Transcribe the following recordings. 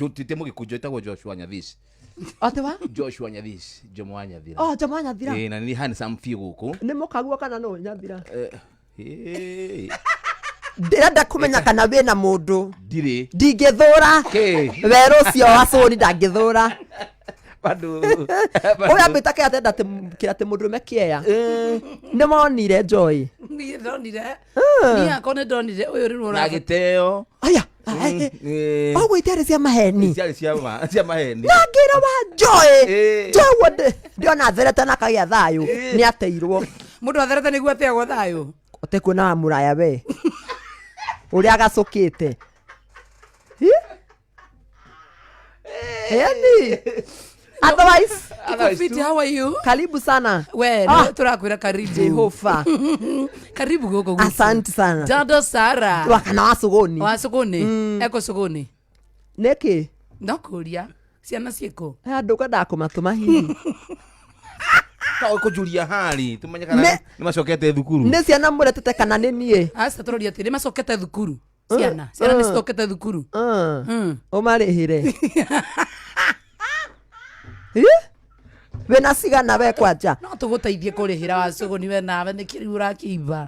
Tite mũgĩkũnjo ĩtagwo Joshua Nyathisi. Atĩ wa? Joshua Nyathisi, Jomo wa Nyathira. Oh, Jomo wa Nyathira. Ĩĩ, na nĩ handsome biũ gũkũ. Nĩ mũkaguo kana nũ Nyathira? Eh, ĩĩ, Ndĩrenda kũmenya kana wĩna mũndũ. Ndirĩ. Ndingĩthũra. Kĩ? Werũ ũcio wa cũni ndangĩthũra. Bado. Ũyũ ambĩta kĩrĩa atenda kĩrĩa atĩ mũndũrũme kĩeya. Nĩ monire Joy. Niĩ ndonire. Niĩ akwa nĩ ndonire ũyũ rĩu Na ũra. gĩteo. Aya. Ĩĩ. Ũguo itiarĩ cia maheni. Ciarĩ cia ma- cia maheni. Na ngĩra wa Joy. Ĩĩ. Joy ũguo ndĩona atherete na akagĩa thayũ. Nĩ ateirwo. Mũndũ atherete nĩguo ateagwo thayũ. Ũtekuona wa mũraya we. Ũrĩa agacũkĩte. Hi? Yani. Otherwise, Iko fiti, how are you? Karibu sana. We, Ah. nĩ tũrakwĩra karibu. Jehova. Karibu gũkũ gwitũ. Asante sana. Dada Sara. Wa kana wa sogoni. Wa sokoni. Eko sokoni. Nĩkĩ? No kũria. Ciana ciĩkũ? Andũ kwendaga kũmatũma hihi. Ka kũjuria hali tumenye kana Ne- nĩ macokete thukuru. Nĩ ciana mũretete kana nĩ niĩ? Aca tũroria atĩrĩ macokete thukuru. Ciana. Ciana nĩ cicokete thukuru. Ũmarĩhĩre. Ĩ? Wĩna cigana we kwanja? No tũgũteithie kũrĩhĩra wacũgũni we nawe nĩkĩ rĩu ũrakĩimba.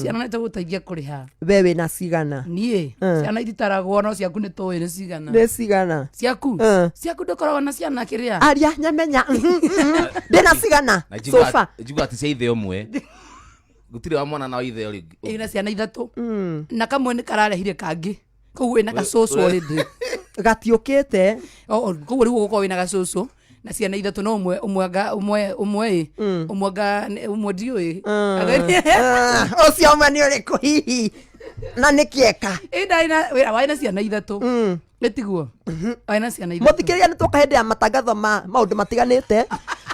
Ciana nĩ tũgũteithia kũrĩha. We wĩna cigana? Niĩ ciana ititaragwo no ciaku nĩ tũĩ nĩ cigana. Nĩ cigana? Ciaku? Ciaku ndũkoragwo na ciana kĩrĩa? Aria nyamenya. Ndĩna cigana? Na Sofa. njigua atĩ cia ithe ũmwe. Gũtirĩ wa mwana na wa ithe ũrĩ. Ĩna ciana ithatũ. Na kamwe nĩ kararehire kangĩ. Koguo wĩna gacũcũ already. Gatiũkĩte. Koguo rĩu ũgũkorwo wĩna gacũcũ na ciana ithatũ no ũmwe ũmwe anga ũmwe ũmwe ĩ ũmwe anga ũmwe ndiũĩ. Ah, ũcio ũmwe nĩ ũrĩkũ hihi? Na nĩ kĩeka. Ĩ ndarĩ na wĩra warĩ na ciana ithatũ. Ĩtiguo. Warĩ na ciana ithatũ. Mũthikĩrĩria nĩ twoka hĩndĩ ya matangatho ma maũndũ matiganĩte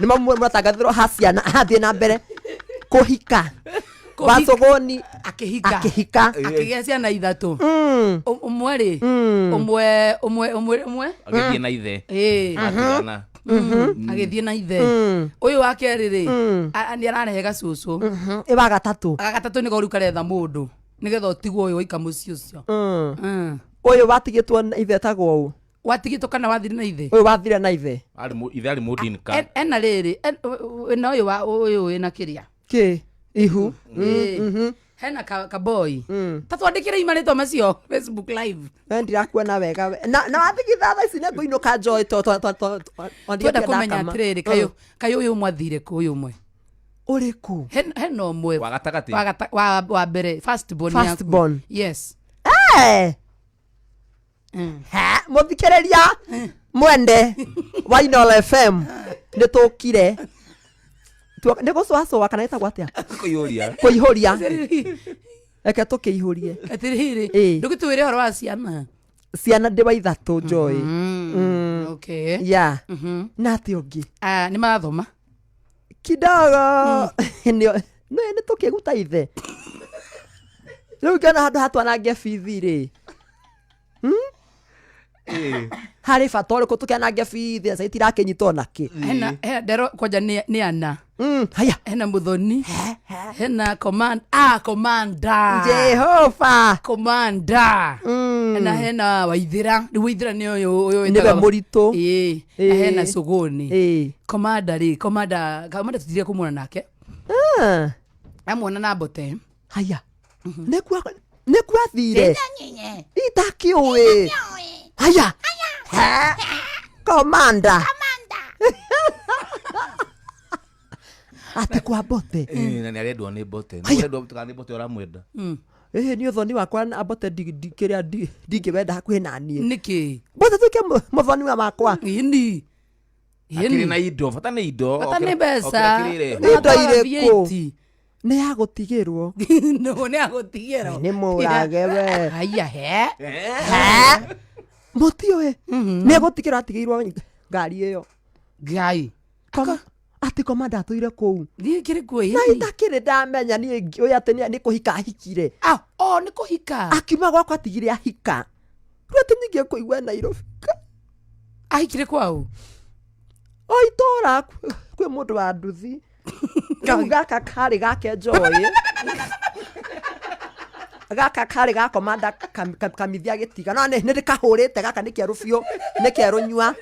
nĩ mamwe mũratangathĩrwo ha ciana hathiĩ na mbere kũhika. Wacũgũni. Akĩhika. Akĩhika. Akĩgĩa ciana ithatũ. Ũmwe rĩ. Ũmwe ũmwe ũmwe ũmwe. Agĩthiĩ na ithe. Ĩĩ. Matigana. Agĩthiĩ na ithe. Ũyũ wa kerĩ rĩ, nĩ ararehe gacũcũ. Ĩ wa gatatũ. Ga gatatũ nĩko rĩu karetha mũndũ nĩgetha ũtigwo ũyũ waika mũciĩ ũcio. Ũyũ watigĩtwo na ithe etagwo ũ? Watigĩtwo kana wathire na ithe? Ũyũ wathire na ithe. Arĩ ithe arĩ mũndinka. Ena rĩrĩ, wĩna ũyũ wa ũyũ wĩna kĩrĩa? Kĩ? Ihu. Ĩĩ. Hena ka boy. Ta twandĩkĩre marĩtwa macio Facebook live. We ndirakuona wega we. Na wathigitha thaa ici nĩ ngũinũka Joy to to to to. Twenda kũmenya atĩrĩrĩ, kayũ ũyũ mwathire kũ ũyũ ũmwe? Ũrĩkũ? Hena ũmwe. Wa gatagatĩ. Wa wa mbere, first born First yaku. born. Yes. Eh. Ha, mũthikĩrĩria mwende wa Inooro FM nĩ tũkire. Nĩ gũcũacũa kana ĩtagwo atĩa? Kũihũria. Kũihũria. Reke tũkĩihũrie. Atĩrĩrĩ, Ĩĩ. ndũgĩtwĩre ũhoro wa ciana. Ciana ndĩ wa ithatũ Joy. Okay. Yeah. Na atĩ ũngĩ? Ah, nĩ marathoma. Kidogo. Nĩ nĩ tũkĩguta ithe. Rĩu ngĩona handũ hatwanange bithi rĩ. Harĩ bata ũrĩkũ tũkĩanange bithi na itirakĩnyitwo nakĩ? Hena hena ndero kwanja nĩ ana. Haya. Hena Muthoni. Hena command, ah, commander. Jehova. Commander. Na hena Waithira. Rĩu Waithira nĩ ũyũ ũyũ Nĩwe wĩtagwo- mũritũ. Ĩĩ. Na hena Cũgũni. Commander rĩ, commander commander tutire kũmuona nake. Amuona na mbote. Haya. Nĩkuo nĩkuo athire. Itakĩũĩ. Haya. He. Commander. Atĩ kwa mbote. Ĩĩ, na nĩ arendwo nĩ mbote. Haya. Nĩ ũrendwo kana nĩ mbote ũramwenda? Ĩhĩ nĩ ũthoni wakwa na mbote kĩrĩa ndingĩwenda hakuhĩ na niĩ. Nĩkĩ? Mbote tuĩke mũthoni wa makwa. Ĩni. Akĩrĩ na indo, bata nĩ indo. Bata nĩ mbeca. Okĩra kĩrĩre. Nĩ indo irĩkũ? V8. Nĩ ya gũtigĩrwo. No, nĩ ya gũtigĩrwo. Nĩ mũrage we. Haya, he. He. Mũtiũĩ. Nĩ gũtigĩrwo atigĩirwo ngari ĩyo. Ngai. Atĩ komanda atũire kũu. Niĩ kĩrĩ kuo Na ĩni. itakĩrĩ ndamenya niĩ ngĩũĩ atĩ nĩ kũhika ahikire. Ah, oh, nĩ kũhika. Akiuma gwakwa atigire ahika. Rĩu atĩ ningĩ kũigua Nairobi. Ahikire kwao? O itũra kwĩ mũndũ wa nduthi. Rĩu gaka karĩ gake Joy. Gaka karĩ ga komanda kamithia gĩtiga no nĩ ndĩkahũrĩte. Gaka nĩ kerũ biũ, nĩ kerũ nyua.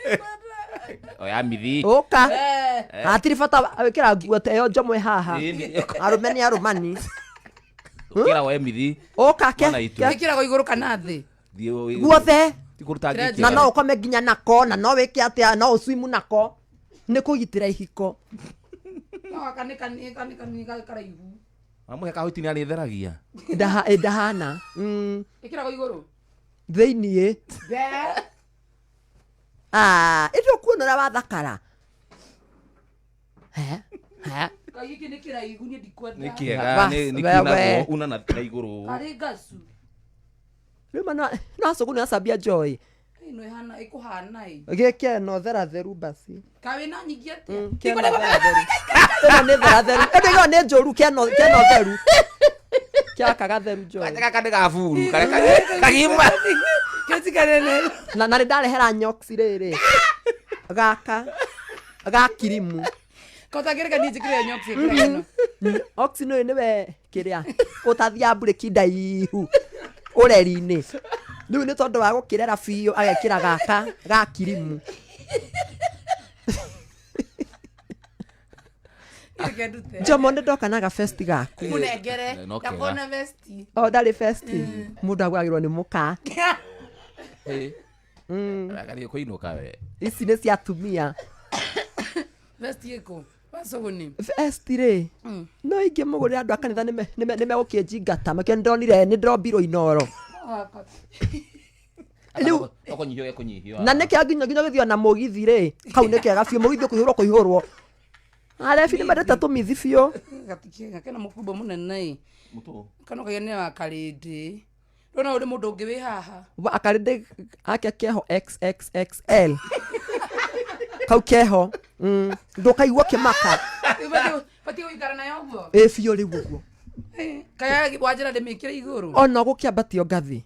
Oya mithi. Ũka, hatirĩ bata wĩkĩra nguo ta ĩyo njomwe haha. Arũme nĩ arũmani. Ũkĩra woe mithi. Ũka ke. Mwana itũ. Ĩkĩragwo igũrũ kana thĩ? Thiĩ Guothe. Ti kũruta. Kĩrĩa Na no ũkome nginya nako, na no wĩke atĩa, no ũswimu nako, nĩ kũgitĩra ihiko. No gaka nĩ kanini karaihu. Amũhe kahuti nĩ arĩtheragia. Ndahana. Ĩkĩragwo igũrũ? Thĩiniĩ. Ah, ĩndĩ ũkuona ũrĩa wathakara. He? He? Kai gĩkĩ nĩ kĩraihu, niĩ ndikwenda. Nĩ kĩega. Bas, nĩ wewe. kiunagwo una na igũrũ. Karĩ ngacu. Rĩu ma no acũgũ nĩ acambia joy. Ĩno ĩhana ĩkũhana ĩ. Gĩke no thera theru basi. Kaĩ wĩna nyingĩ atĩa? Kĩno thera theru. Ĩno nĩ thera theru. Ĩndĩ ĩyo nĩ njũru keno theru. Kĩaka gatheru joy. Gaka nĩ gaburu karĩa kagima. Kĩo kanene. Na nĩ ndarehera nyoksi rĩrĩ. Gaka ga kirimu. Kotangĩreka niĩ njĩkĩre nyoksi ĩkĩra ĩno. Oxy nĩ nĩwe kĩrĩa ũtathiaga mburĩki ndaihu ũreri-inĩ. Rĩu nĩ tondũ wa gũkĩrera biũ agekĩra gaka ga kirimu. Reke ndute. Njomo nĩ ndoka na gabesti gaku. Mũnengere. No kega. Ndakona vesti. O ndarĩ besti. Mũndũ agũragĩrwo nĩ mũka. Agathiĩ kũinũka we. Ici nĩ cia atumia. Vesti ĩkũ? Wacũgũni. Vesti rĩ, no ingĩ mũgũrĩra andũ a kanitha nĩ megũkĩnjingata makĩo nĩ ndonire nĩ ndĩrombirwo inoro. Rĩu- No kũnyihio gekũnyihio. Na nĩkĩo nginya gĩthio na mũgithi rĩ, kau nĩ kega biũ, mũgithi ũkũihũrwo kũihũrwo. Arebi nĩ mendete tũmithi biũ. Gatikĩga kena mũkumbo mũnene ĩ. Mũtũ. Kana ũkaiga nĩ wa karĩndĩ. Ndona ũrĩ mũndũ ũngĩ wĩ haha. Akarĩndĩ ake keho XXXL kau keho. Ndũkaigua kĩmaka. Batiĩ gũikara nayo ũguo. Ĩ biũ rĩu ũguo. Kaya wanjĩra ndĩmĩkĩre igũrũ. Ona gũkĩambatio ngathĩ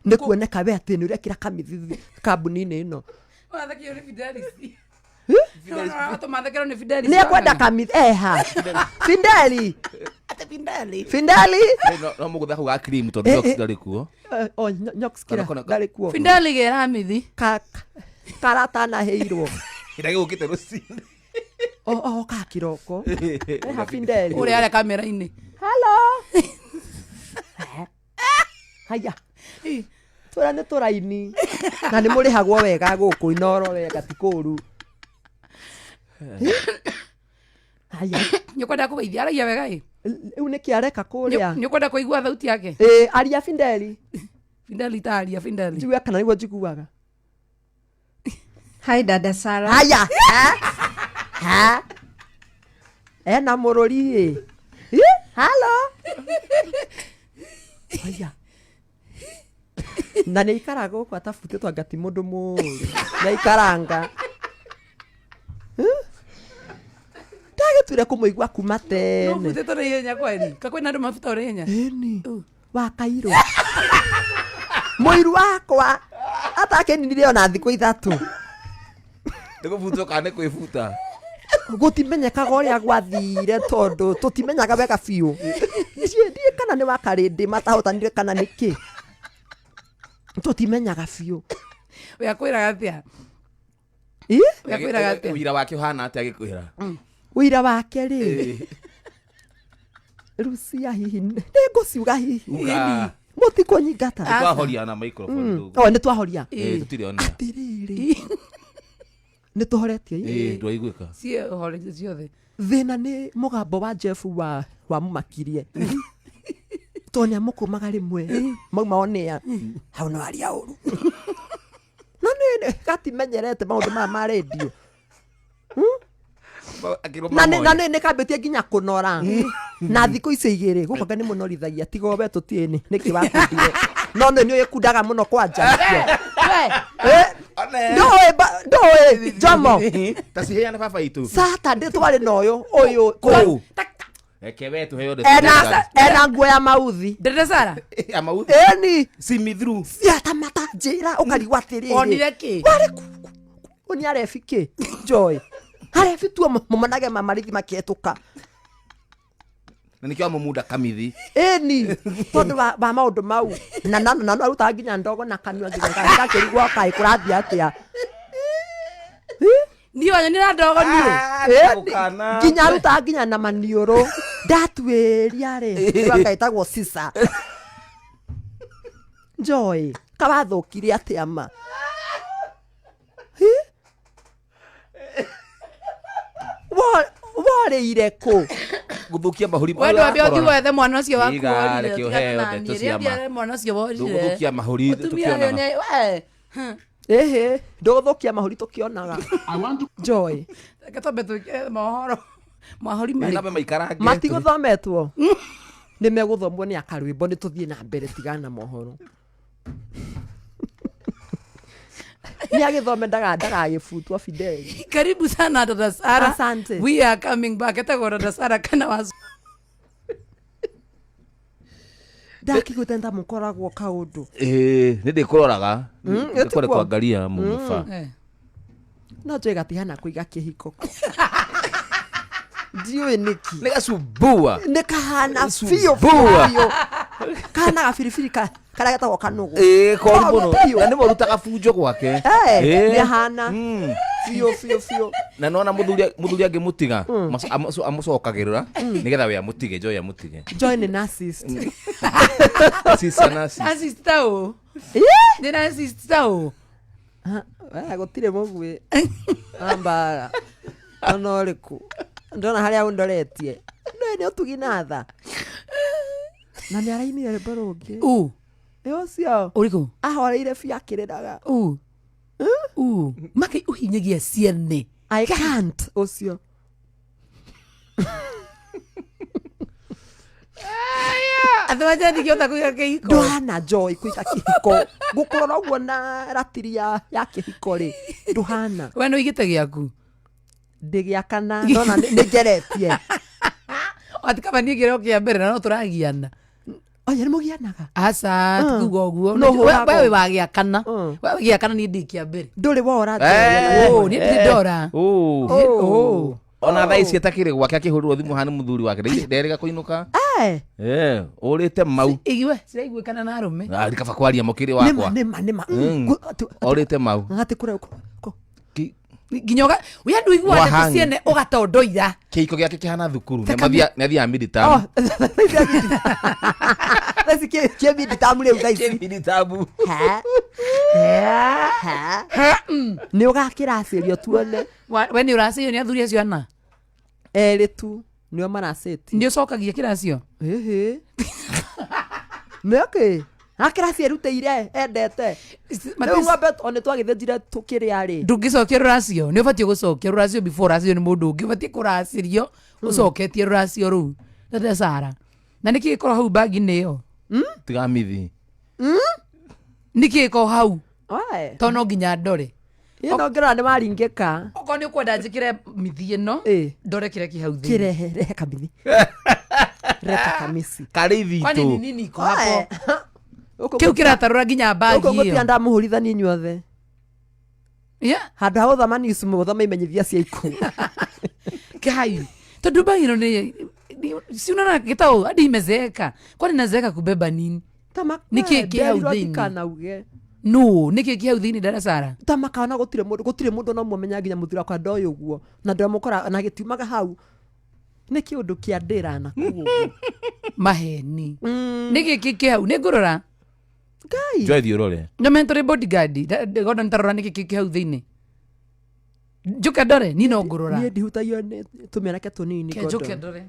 nĩ kuoneka we atĩ nĩ ũrekĩra kamithi kambuni-inĩ ĩno. Wathekio nĩ Fidelis. Atũmathekero nĩ Fidelis. Nĩ ekwenda kamithi eha Findeli. Findeli. No mũgũtha kau ga cream tondũ nyox ndarĩ kuo. O nyox kĩra ndarĩ kuo. Fideli gera mithi. Karatanaheirwo. Kĩrĩa gĩgũkĩte rũcinĩ. O ka kiroko eha Findeli. Ũrĩa arĩa kamera-inĩ. Hello. Haya. Twĩra nĩ tũraini na nĩ mũrĩhagwo wega gũkũ inoro wega ti kũru. Haya. Nĩ ũkwenda kũgeithia aragia wega ĩ. Rĩu nĩ kĩareka kũrĩa. Nĩ ũkwenda kũigua thauti yake? Ĩ aria Findeli. Fideli taria Fideli. Njigue kana nĩguo njiguaga. Hi dada Sarah. Haya. Ha? Ena mũrũri ĩ. Ĩ, Hello. Haya. Na nĩ aikaraga gũkũ atabutĩtwo anga ti mũndũ mũũru. Nĩ aikaranga. Ndagĩtuire kũmũigua kuma tene. Nũbutĩtwo na ihenya kweli. Kakwĩna andũ mabuta na ihenya. Ĩni. Wakairwo. Mũiru wakwa atakĩninire ona thikũ 3. Nĩ kũbutwo kana nĩ kwĩbuta? Gũtimenyekaga ũrĩa gwathire tondũ tũtimenyaga wega biũ. Ndiĩ kana nĩ wakarĩndĩ matahotanire kana nĩ kĩ. Tũtimenyaga biũ. We akwĩraga atĩa? Ĩ? We akwĩraga atĩa? Ũira wake ũhana atĩa agĩkwĩra? Ũira wake rĩ, rĩu cia hihi nĩ ngũciuga hihi. Uga. Mũtikũnyingata. Twahoria na microphone ndũgũ. O nĩ twahoria. Ĩ, tũtirĩ ona. Atĩrĩrĩ. Nĩ tũhoretie. Ĩ, ndwaiguĩka. Ciĩ horetie ciothe. Thĩna nĩ mũgambo wa Jeff wa wamũmakirie tondũ nĩ amũkũmaga rĩmwe mauma onĩa hau no aria ũru no nĩ gatimenyerete maũndũ maya ma rendio. Akĩrwo Na nĩ mamoe. na nĩ nĩ kambĩtie nginya kũnora na thikũ icio igĩrĩ gũkũ anga nĩ mũnorithagia tiga we tũtiĩ nĩ nĩkĩ wakundire no nĩ nĩ ũgĩkundaga mũno kwanja nĩkĩo. Eh, One. ndũĩ Njomo. Ta ciheane baba itũ. Saturday twarĩ na ũyũ ũyũ. Kũu. Reke we tũheo Ena nguo ya mauthi. Dada Sarah. Ya mauthi. Ĩni. See me through. Ciatamata njĩra ũkarigwo atĩrĩrĩ. Wonire kĩ? Warĩ ku nĩ arebi kĩ Joy arebi tuo mũmonage mamarithi makĩhetũka. Na nĩkĩo amũmunda kamithi. Ĩni tondũ wa maũndũ mau na no arutaga nginya ndogo na kanua nginya gakĩrigwo kaĩ kũrathiĩ atĩa. Niĩ wanyonire na ndogo niĩ. Ĩni, Gũkana. Nginya arutaga nginya na maniũrũ ndatuĩria rĩ gaetagwo sisa Joy kawathũkire atĩa ma? Hi? Worĩire kũ? Gũthũkia mahũri. We ndwambe ũthiĩ wethe mwana ũcio waku Iga, worire, reke tigana ũheo na ndeto niĩ. cia ma. Rĩrĩa mwana ũcio worire. Ndũgũthũkia mahũri Mũtumia ũyũ tũkĩonaga. we. Ĩhĩ, ndũgũthũkia mahũri tũkĩonaga. Joy. Reke twambe twĩke mohoro. Mahũri marĩ. Nambe maikarange. Matigũthometwo, nĩ megũthomwo nĩ akarwĩmbo, nĩ tũthiĩ na mbere, tigana na mohoro, nĩ agĩthome ndagagĩbutwo Fideli. Karibu sana dada Sara. Asante. We are coming back. Etagwo dada Sara kana wa Ndakĩgwĩte ndamũkoragwo kaũndũ. Ĩĩ, nĩ ndĩkũroraga. Ndĩkore Ĩtiguo. kuangaria mũmũba. No Joy gatihana kũiga kĩhiko, ndiũĩ nĩki. Nĩ gacumbua. Nĩ kahana biũ. Sumbua. Biũ kahana gabiribiri karĩa getagwo kanũgũ. Ĩĩ, koru Koru mũno. biũ. Na nĩ mũrutaga bunjo gwake. Eh, Ĩĩ. nĩ ahana biũ biũ biũ. Na nona muthuri angĩmũtiga amũcokagĩrĩra nĩgetha we amũtige, Joy amũtige. Joy nĩ narcissist. Sisa nasi. Narcissist ta ũ? Nĩ narcissist ta ũ? Ah, gũtirĩ mũguĩ wa mbara ona ũrĩkũ ndona harĩa ũndoretie no nĩ ũtugi na tha na nĩ arainire rwĩmbo rũngĩ. Ũ. Nĩ ũcio. Ũrĩkũ? Ahoreire biũ akĩrĩraga. Ũ. Ũ. Make ũhinyagia ciene. I can't ũcio. Atĩ wanja ndingĩhota kũiga kĩhiko. Ndũhana Joy kũiga kĩhiko, gũkũrora ũguo na ratiri ya kĩhiko rĩ, ndũhana. We nĩ ũigĩte gĩaku. Ndĩgĩakana ndona nĩ ngeretie. Atĩ kaba niĩ kĩrĩa kĩa mbere na no tũragiana. Oya, nĩ mũgianaga? Aca, tikuga ũguo. No We ũhũragwo. wĩ wa gĩakana. We wĩ gĩakana, niĩ ndĩ kĩa mbere. Ndũrĩ wora? Oh, niĩ ndirĩ ndora. Oh. Oh. Ona thaa ici atakĩrĩ gwake akĩhũrĩrwo thimũ haha nĩ mũthuri wake nderĩga kũinũka. Eh, ũrĩte mau. Igue ciraiguĩkana na arũme. Ari kaba kwaria mũkĩrĩ Nĩma. Wakwa. Nĩma nĩma. Orĩte mau. Atĩ kũrĩa Nginya we andũ iguaga ndeto Wahangi. ciene ũgatondoira. Kĩhiko gĩake kĩhana thukuru. Thakame. Nĩ athiaga midterm. Thaici kĩ midterm rĩu thaici. Midterm. Ha? Ha? Nĩ ũgakĩracĩrio tuone. We nĩ ũracĩio nĩ athuri acio ana? Erĩ tu nĩo maracĩti. Nĩ ũcokagia kĩracio? Ĩhĩ, nĩkĩ akĩraci erutĩire endete rĩu ng'ombe o nĩ twagĩthĩnjire tũkĩrĩa rĩ. Ndũngĩcokia rũracio, nĩ ũbatiĩ gũcokia rũracio before ũracio nĩ mũndũ ũngĩ, ũbatiĩ kũracĩrio ũcoketie rũracio rũu, dada Sara. Na nĩkĩ gĩkorwo hau bagi-inĩ ĩyo? Tiga mithi. Nĩkĩ gĩkorwo hau? Oe. Tondũ no nginya ndore. Ĩno ngĩrora nĩ waringĩka. Okorwo nĩ ũkwenda njĩkĩre mithi ĩno, Ĩ. ndore kĩrĩa kĩ hau thĩinĩ. Kĩrehe, rehe kamithi, reta kamisi. Karĩ Kwani ni thitũ. nini iko hapo? Gũkũ Kĩu kĩratarũra nginya bagi gũkũ ngũtia ĩyo. ndamũhũrithania inyuothe. Yeah. Handũ ha gũthoma news mũthome imenyithia cia ikuũ. Kai, tondu bagi ĩno nĩ si unaona gĩtaũ hadi imezeeka. Kwani nazeeka kubeba nini? Nĩkĩ kĩ hau Nderirwo thĩinĩ? ndikanauge. No nĩkĩ kĩ hau thĩinĩ, dada Sara? Tamakana gũtirĩ mũndũ, gũtirĩ mũndũ ona ũmwe menya nginya mũthuri wakwa ndoĩ ũguo na ndĩramũkora na gĩtiumaga hau, nĩ kĩũndũ kĩa ndĩra na kũu ũguo. Maheni. Nĩkĩ kĩ kĩ hau? Nĩ ngũrora. Ngai. Joy, thiĩ ũrore. Nyome tũrĩ bodyguard. Gordon, tarora nĩkĩ kĩ kĩ hau thĩinĩ, njũke ndore, niĩ no ngũrora. Niĩ ndihutagio nĩ tũmĩanake tũnini. Ke njũke Gordon. ndore.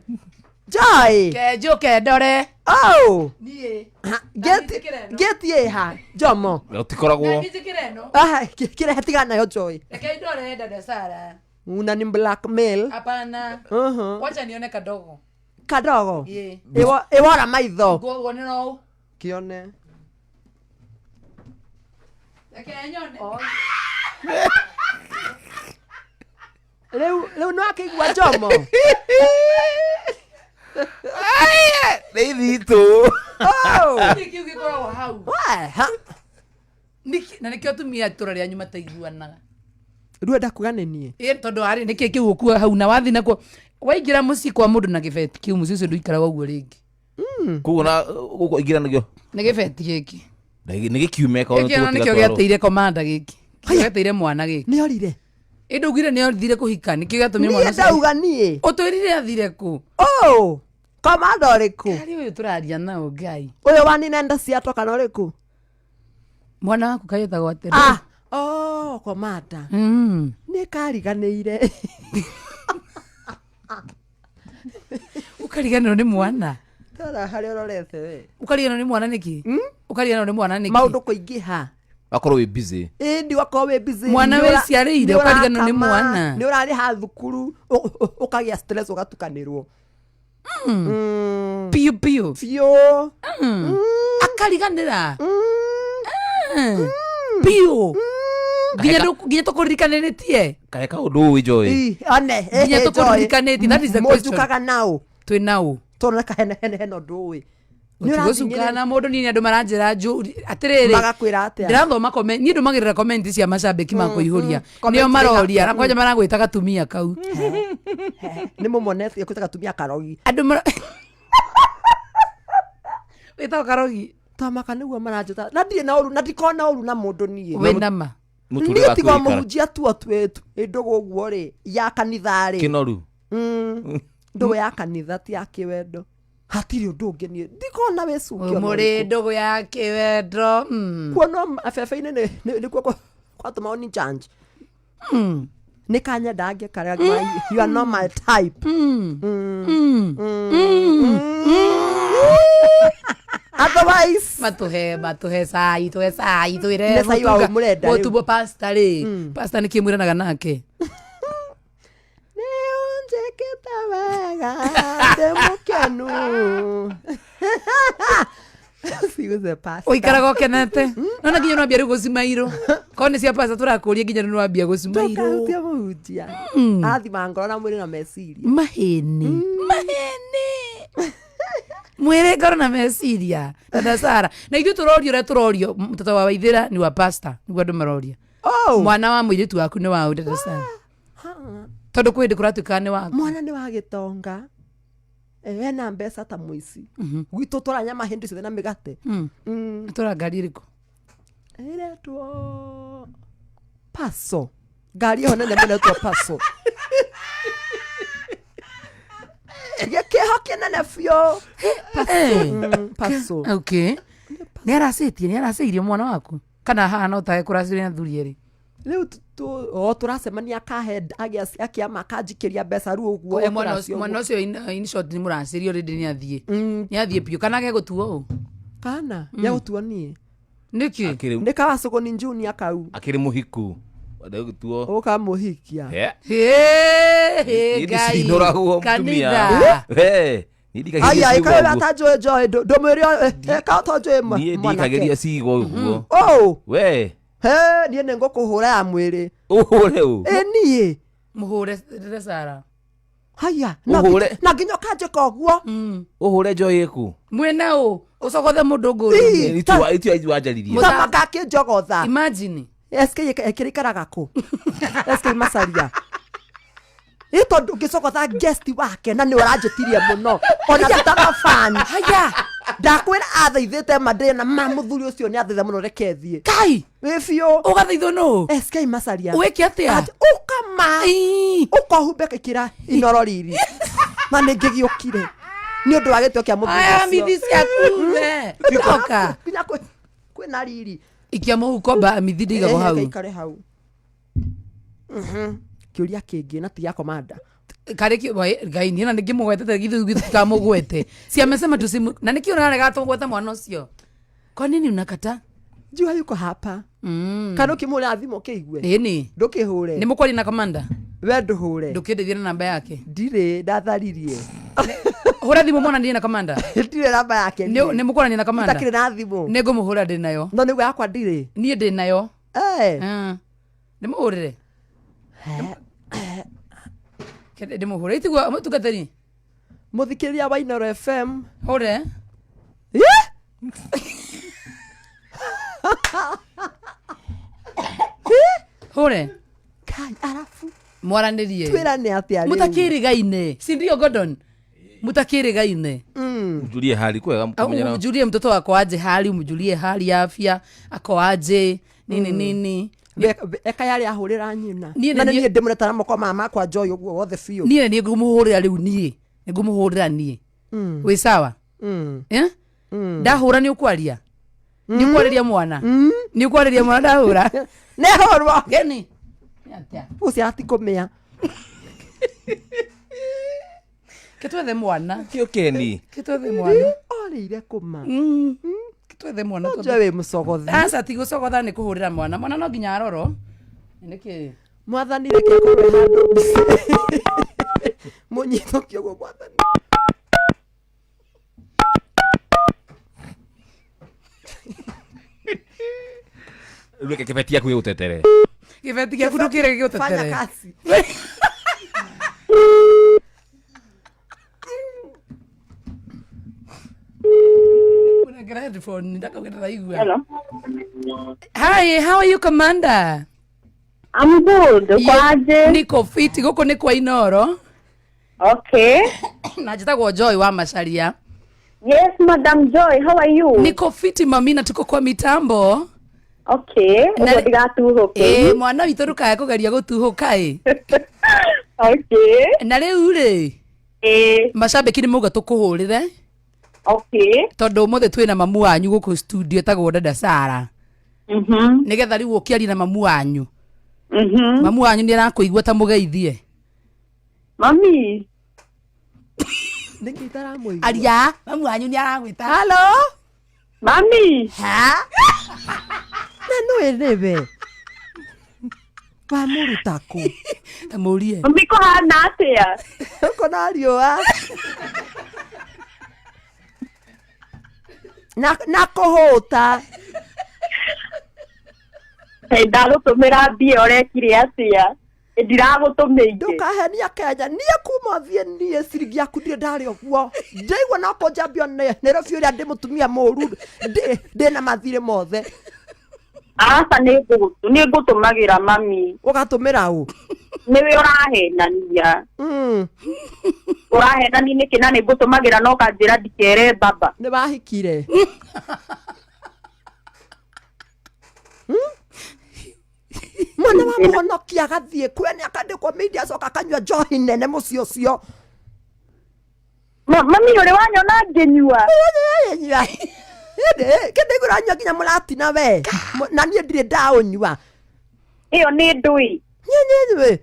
Joy. Ke njũke ndore. Oh. Niĩ Ha, njĩkĩre ĩno. Gate ĩha Jomo. Ũtikoragwo. Njĩkĩre ĩno. Ah, kĩrehe, tigana nayo Joy. Reke ndore, dada Sara. Una ni blackmail. Hapana. Wacha nione kadogo. Kadogo. Ĩĩ. Ĩwora maitho. Nguo no Kĩone. Reke nyone. Rĩu nĩ wakĩigua Jomo. Nĩ thitũ. Oh. Nĩkĩ kĩu gĩkoragwo hau? Wee, ha. Na nĩkĩo atumia itũra rĩanyu mataiguanaga. Rĩu enda kuga nĩ niĩ. Ĩ, tondũ arĩ nĩkĩ kĩu ũkua hau na wathi nakuo waingĩra mũciĩ kwa mũndũ na gĩbeti kĩu mũciĩ ũcio ndũikaraga ũguo rĩngĩ. Koguo na gũkũ ingĩranagio. Nĩ gĩbeti gĩkĩ. Nĩ gĩkiume Gĩkĩ ona nĩkĩo gĩateire komanda gĩkĩ. Kĩo gĩateire mwana gĩkĩ. Nĩ orire. Ĩ ndũugire nĩ athire kũhika nĩkĩo gĩatũmire Niĩ mwana ũcio. ndauga niĩ. Ũtwĩrire athire kũ? Oh, komanda ũrĩkũ? Harĩ ũyũ tũraria nao Ngai. Ũyũ wa nina ciatwa kana ũrĩkũ? Mwana waku kagĩtagwo atĩrĩ. Ah, oh, komanda. Nĩ kariganĩire. Ũkariganĩrwo nĩ mwana. Tara harĩa ũrorete we. Ũkariganĩrwo nĩ mwana nĩkĩ? Ũkariganĩrwo nĩ mwana nĩkĩ? Maũndũ kũingĩha. Akorwo wĩ busy. Ĩndi wakorwo wĩ busy. Mwana wĩciarĩire, Nĩ ũkariganĩrwo nĩ ũrakama, mwana. Nĩ ũrarĩha thukuru, ũkagĩa stress ũgatukanĩrwo. Piũ piũ. Biũ. Akariganĩra. Piũ. Nginya nginya tũkũririkanĩtie. Kahe kaũndũ ũĩ Joy. Ĩ, one, Nginya eh, Joy. tũkũririkanĩtie, that is the question. Mũnjukaga nao. Twĩ nao. Tondũ nĩ hena hena hena ũndũ ũĩ. Nĩ Gũtigũcukana na mũndũ niĩ nĩ andũ maranjĩra atĩrĩrĩ. Magakwĩra atĩa? Ndĩrathoma comment, niĩ ndũmagĩrĩra comment cia macambĩki ma kũihũria. Comment Nĩo maroria, ĩga- na kwanja maragwĩta gatumia kau. Nĩ mũmonete kwĩta gatumia karogi. Andũ mara Wĩtagwo karogi. Twamaka nĩguo maranjĩta. Na ndirĩ na ũru, na ndikona ũru na mũndũ niĩ. Wĩ nama. Mũtũrĩre Niĩ waku tiga wĩikara. mũhunjia tu twĩ ndũgũ ũguo rĩ, ya kanitha rĩ. Kĩnoru. Ndũgũ ya kanitha ti ya kĩwendo. Hatirĩ ũndũ ũngĩ niĩ ndikona wĩcuki ona Mũrĩ ũrĩkũ. ndũgũ ya kĩwendo. Kuonwo mabebe-inĩ nĩkuo kwatũma ni change. Nĩ kanyenda ngĩkarega, you are not my type. Otherwise Matũhe matũhe cai tũhe cai twĩre Nĩ cai wa mũrenda rĩu. mũtumbo pastor rĩ pastor nĩkĩ mwĩranaga nake Nĩ ũnjĩkĩte wega ndĩ mũkenu. Siguze pastor. Ũikaraga ũkenete nona nginya nĩwambia rĩu gũcimairwo korwo nĩ cia pastor tũrakũria nginya rĩu nĩwambia gũcimairwo. Ndũkahutie mũhunjia. Athima ngoro na mwĩrĩ na meciria. Mahĩni mahĩni mwĩrĩ ngoro na meciria dada Sara na ithuĩ tũrorio ũrĩa tũrorio mtoto wa Waithĩra ni wa pastor nĩguo andũ maroria. Oh! Mwana wa mũirĩtu waku nĩ wa ũ dada Sara? Tondũ kwĩ hĩndĩ kũratuĩkaga nĩ waku. Mwana nĩ wa gĩtonga. Ena mbeca ta mũici. Gwitũ tũranyama hĩndĩ ciothe na mĩgate. Tũra ngari ĩrĩkũ? Ĩretwo Paso. Ngari ĩyo nene mũno ĩretwo Paso. Gĩkĩho kĩnene biũ. Paso. Okay. Nĩ aracĩtie nĩ aracĩirie mwana waku kana haha no tae kũracĩria na thuri erĩ? Rĩu o tũracemania akahe akĩama akanjikĩria mbeca rĩu ũguo Mwana ekũracio mwana ũguo. ũcio in short nĩ mũracĩrio already nĩ athiĩ nĩ athiĩ biũ kana age gũtuo ũ? Kana gĩa gũtuo niĩ. Nĩkĩ? Akĩrĩ Nĩ kawacũgũni junior kau. Akĩrĩ mũhiku. Ndagũtuo. Ũkamũhikia. He. Hĩ, hĩ, Niĩ Ngai. ndicinũragwo mũtumia. Kanitha. We, niĩ ndikagĩria Aya ciugo ĩkayo ũguo. atanjũĩ njoĩ ndũmwĩre ka ũtonjũĩ Niĩ mwanake. ndikagĩria ciugo ũguo. Oh! We, He, niĩ nĩ ngũkũhũra ya mwĩrĩ. ũhũre ũ. Ĩ niĩ. Mũhũre dada Sara. Haya. Ũhũre. Na nginya ũkanjĩka ũguo. Ũhũre Joy ĩkũ. Mwĩna ũ ũcogothe mũndũ ngũrũ. Ĩ, Itua itua njarithia. Ta makakĩnjogotha. Imagine. SK ĩkĩrĩikaraga kũ? SK Macaria. Ĩ tondũ ũngĩcogotha guest wake na nĩ ũranjĩtirie mũno ona tũtaga fan. Haya. Ndakwĩra athaithĩte ma ndĩna ma mũthuri ũcio nĩ athaitha mũno reke thiĩ. Kai. Wĩ biũ. Ũgathaithwo nũ? SK Macaria. Wĩke atĩa? Ũkama. Ii. Ũkohumbe ĩkĩra inoro riri. Na nĩ ngĩgĩũkire. Nĩ ũndũ wa gĩtĩo kĩa mũthuri Aya ũcio. mithi ciaku we. Oka. Nginya kwĩna riri. Ikia mũhuko ba mithi ndĩigagwo hau. Ikare hau. Kĩũria kĩngĩ na ti ya komanda. Karĩ Ngai niĩ na nĩngĩmũgwetete githĩ gĩtikamũgwete. Si amesema tusimu na nĩkĩ ũrarega tũgwete mwana ũcio? Kwa nini unakata? Jua yuko hapa. Kana ũkĩmũhũrĩra thimũ ũkĩigue. Ĩni. Ndũkĩhũre. Nĩ mũkwaria na komanda? We ndũhũre. Ndũkĩndeithie na namba yake. Ndirĩ ndatharirie. Hũra thimũ mwana ndiĩ na komanda. Ndirĩ namba yake. Nĩ mũkwaranio na komanda? Itakĩrĩ na thimũ. Nĩ ngũmũhũra ndĩ nayo. No nĩguo yakwa ndirĩ. Niĩ ndĩ nayo. Eh. Ndĩmũhũrĩre. Ndĩmũhũre itiguo mũtungatĩri. Mũthikĩrĩria wa Inooro FM. Hũre. Ĩ! Hũre. Kai, arabu Mwaranĩrie. Twĩrane atĩa rĩu? Mutakĩrĩgaine, si ndio Gordon? Mutakĩrĩgaine. Mjulie hali kwega mkamenyana. Umjulie mtoto wako aje hali, umjulie hali ya afya ako aje, nini nini. Eka yarĩ ahũrĩra nyina. Niĩ Na nĩ nĩ niĩ ndĩmũreta na moko maya makwa Joy ũguo wothe biũ. Niĩ nĩ ngũmũhũrĩra rĩu, niĩ nĩ ngũmũhũrĩra niĩ. Wĩ sawa? Eh? Ndahũra nĩ ũkwaria, nĩ ũkwarĩria mwana, nĩ ũkwarĩria mwana ndahũra. Nĩ hũrwo. Geni. Nĩ atĩa? Gũciara ti kũmĩa. Kĩtwethe mwana. Kio keni. Kĩtwethe mwana. Orĩire kũma. Kĩtwethe mwana. Joy wĩ mũcogothi. Aca, ti gũcogotha, nĩ kũhũrĩra mwana. Mwana no nginya arorwo. Nĩkĩ? Mwathani, reke akorwo e handũ mũnyitũkie ũguo, mwathani. Reke kĩbeti yaku gĩgũtetere. Kĩbeti gĩaku ndũkĩreke Fanya gĩgũtetere. kazi. Unengera headphone ndakauge ndaraigua. Hello. Hi, how are you, Commander? I'm good. Uko aje? Niko fiti, gũkũ nĩ kwa Inoro. Okay. Na njĩtagwo Joy wa Macharia. Yes, Madam Joy, how are you? Niko fiti mami, na tuko kwa mitambo. Okay. Ũguo ndigatuhũke. Ĩ, mwana witũ ndũkae kũgeria gũtuhũka ĩ. Okay. Na rĩu rĩ, macambĩki nĩ mauga tũkũhũrĩre tondũ ũmũthĩ twĩna mamu wanyu gũkũ studio etagwo Dada Sara. Nĩgetha rĩu ũkĩaria na mamu wanyu. Mamu wanyu nĩ arakũigua, ta mũgeithie. Mami. Nĩkĩ itaramũigua? Aria, mamu wanyu nĩ aragwĩta. Halo. Mami. Ha? Na nĩwe nĩwe wamũruta kũ? Ta mũrie. Mami, kũhana atĩa? Ũkona riũa na kũhũta. Hey, ndagũtũmĩra mbia ũrekire atĩa? Ndiragũtũmĩire. Ndũkahenia Kenya, niĩ kuma thiĩ niĩ ciringi yaku ndirĩ ndarĩ ũguo ndaigua no kũnjambio nĩ rũbiũ ũrĩa ndĩ mũtumia mũru, ndĩna mathirĩ mothe. Aca, nĩ ngũtũmagĩra mami. Ũgatũmĩra ũ? Nĩwe ũrahenania. Ũrahenania nĩkĩ na nĩ ngũtũmagĩra no kanjĩra ndikere baba. Nĩ wahikire? Mwana wa mũhonokia agathiĩ kwene akandĩkwo media, acoka akanyua njohi nene mũciĩ ũcio. Mami, ũrĩ wanyona ngĩnyua? Kĩndĩ ũranyua nginya mũratina we. Na niĩ ndirĩ ndaũnyua. Ĩyo nĩ ndũĩ. Nyenywe.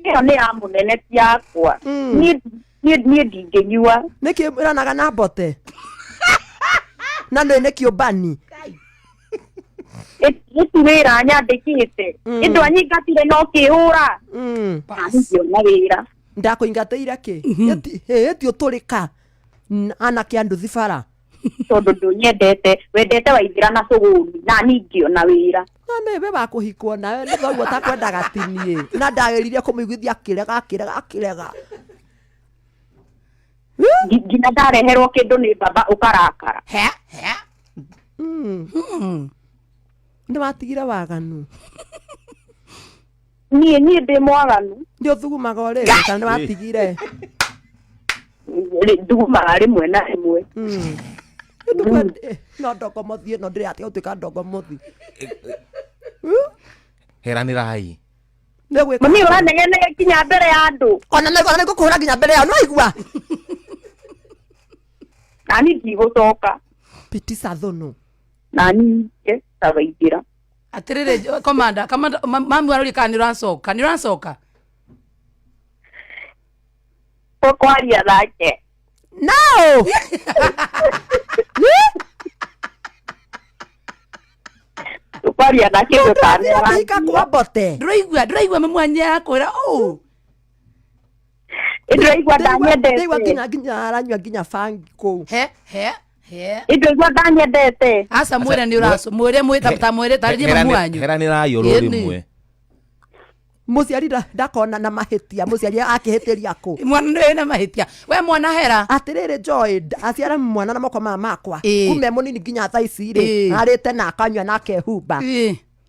Ĩyo nĩ ya mũnene ti yakwa. Niĩ ndingĩnyua. Nĩkĩ ĩranaga na mbote na nĩ kĩũmbani? Ĩti wĩra nyandĩkĩte. Ĩndũ anyingatire no kĩhũra. Ngĩona wĩra. Ndakũingatĩire kĩ? Ĩti ũtũrĩka anake a nduthi bara. Tondũ ndũnyendete, wendete Waithĩra na Cũgũni, na niĩ ngĩona wĩra. No nĩwe wa kũhikwo nawe nĩ thoguo takwendaga ti niĩ, na ndagĩrire kũmũiguithia akĩrega akĩrega akĩrega. Nginya ndareherwo kĩndũ nĩ baba ũkarakara. He he. Nĩ watigire waganu? Niĩ ndĩ mwaganu? Nĩ ũthugumaga o rĩrĩ kana nĩ watigire? Ndugumaga rĩmwe na rĩmwe. No ndongomothi ĩno ndĩratiga gũtuĩka ndongomothi. Heranĩrai. Nĩ gwĩka. Mami, ũranengenege nginya mbere ya andũ. Ona nĩ ngũkũhũra nginya mbere yao, nĩwaigua? Nani ndigũcoka. Pitisa thũnũ. Nani nke ta Waithĩra. Atĩrĩrĩ komanda, komanda, mamu aroria kana nĩ ũracoka, nĩ ũracoka? Tũkwaria nake. No. Tũkwaria nake ndũkanera. Kũhika kwa mbote. Ndũraigua, ndũraigua mamu wanyu arakwĩra ũũ? Ndĩraigua Ndĩraigua ndanyendete. nginya aranyua nginya bangi kũu. He he he. Ndĩraigua ndanyendete. Aca, mwĩre nĩ ũraco, mwĩre, mwĩ ta mwĩre tarĩrie mamu wanyu. Heranĩrai oro Ĩni. rĩmwe. Mũciari ndakona na mahĩtia, mũciari akĩhĩtĩria kũ? Mwana nĩ wĩna mahĩtia, we mwana hera. Atĩrĩrĩ Joy, aciara mwana na moko maya makwa. Kuma e mũnini nginya thaa ici rĩ, arĩte na akanyua na akehumba.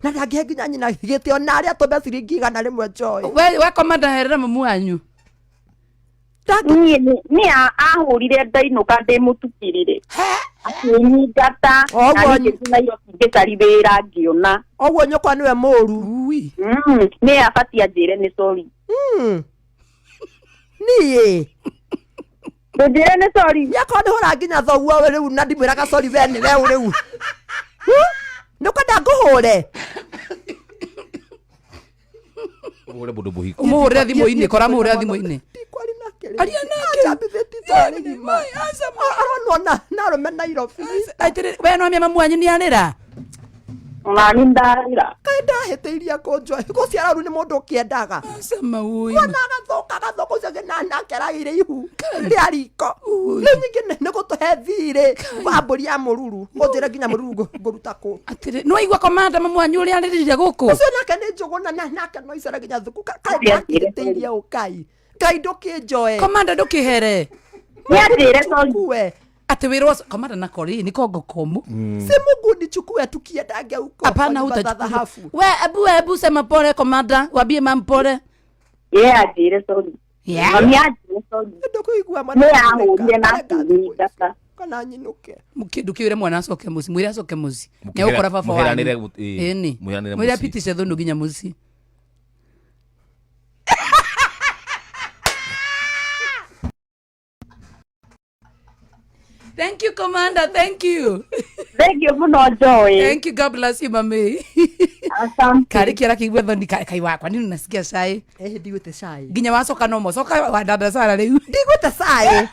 Na ndangĩhe nginya nyina gĩtĩo na arĩa atũme ciringi 100 Joy. We komanda herera mamu wanyu. Niĩ nĩ ahũrire ndainũka ndĩmũtukĩrĩre. Akĩnyingata. Ũguo Na niĩ ngĩthiĩ Nairobi ngĩcari wĩra ngĩona. Ũguo nyũkwa nĩwe mũru. Ui. Nĩ abatiĩ anjĩre nĩ sorry. Niĩ. Ndũnjĩre nĩ sorry. Nĩakorwo nĩ hũra nginya thoguo rĩu na ndimwĩraga sorry we nĩwe rĩu. Nĩ ũkwenda ngũhũre? Ũhũre mũndũ mũhiku. Ũmũhũrĩre thimũ-inĩ, kora mũhũrĩre thimũ-inĩ. Ndikwari nake rĩu. Aria nake. Anjambithĩtie itũũra rĩgima. Aronwo na arũme Nairobi. Atĩrĩrĩ, we no mamu wanyu nĩ arĩra? Nani ndarĩra. Kaĩ ndahĩtĩirie kũnjoe. Gũciara ũru nĩ mũndũ ũkĩendaga. Aca maũi. Mwana agathũka agathũka ũcio ũngĩ nake aragĩire ihu rĩa riko. Rĩu ningĩ nĩ gũtũhe thirĩ wa mbũri ya mũruru. Ũnjĩre nginya mũruru ngũruta kũ. Atĩrĩ, nĩ waigua komanda mamu wanyu ũrĩa arĩrire gũkũ? Ũcio nake nĩ njũgũ na nake no icere nginya thuku. Kaĩ ndahĩtĩirie ũ Ngai. Ngai ndũkĩnjoe. Komanda ndũkĩhere. Nĩ anjĩre sorry. Chukue. Atĩ wĩra ũcio komanda na kori ni kongo komu. Si Mungu nichukue tukiendange huko. Hapana, kwa nyumba za hutachukua. dhahabu. We ebu ebu sema pole komanda, wambie mam pole. Ye anjĩre sorry. Yeah. Mami anjĩre sorry. Ndũkũigua mwana Nĩ akĩnĩka. ahũrire na Areka thimũ akĩnyingata. Kana nyinũke. Ndũkĩwĩre mwana acoke mũciĩ, mwĩre acoke mũciĩ. Mũkĩhera- Nĩegũkora baba wanyu. mũheranĩre Ĩni. mũheranĩre Mwĩre mũciĩ. apitishe thũnũ nginya mũciĩ. Thank you, Commander. Thank you. Thank you mũno Joy. Thank you. God bless you, mami. Asante. Kari kiara kĩigua thoni kai wakwa nini nasikia cai. Ndigwĩte cai. Nginya wacoka no mocoka wa dada Sara rĩu. Ndigwĩte cai.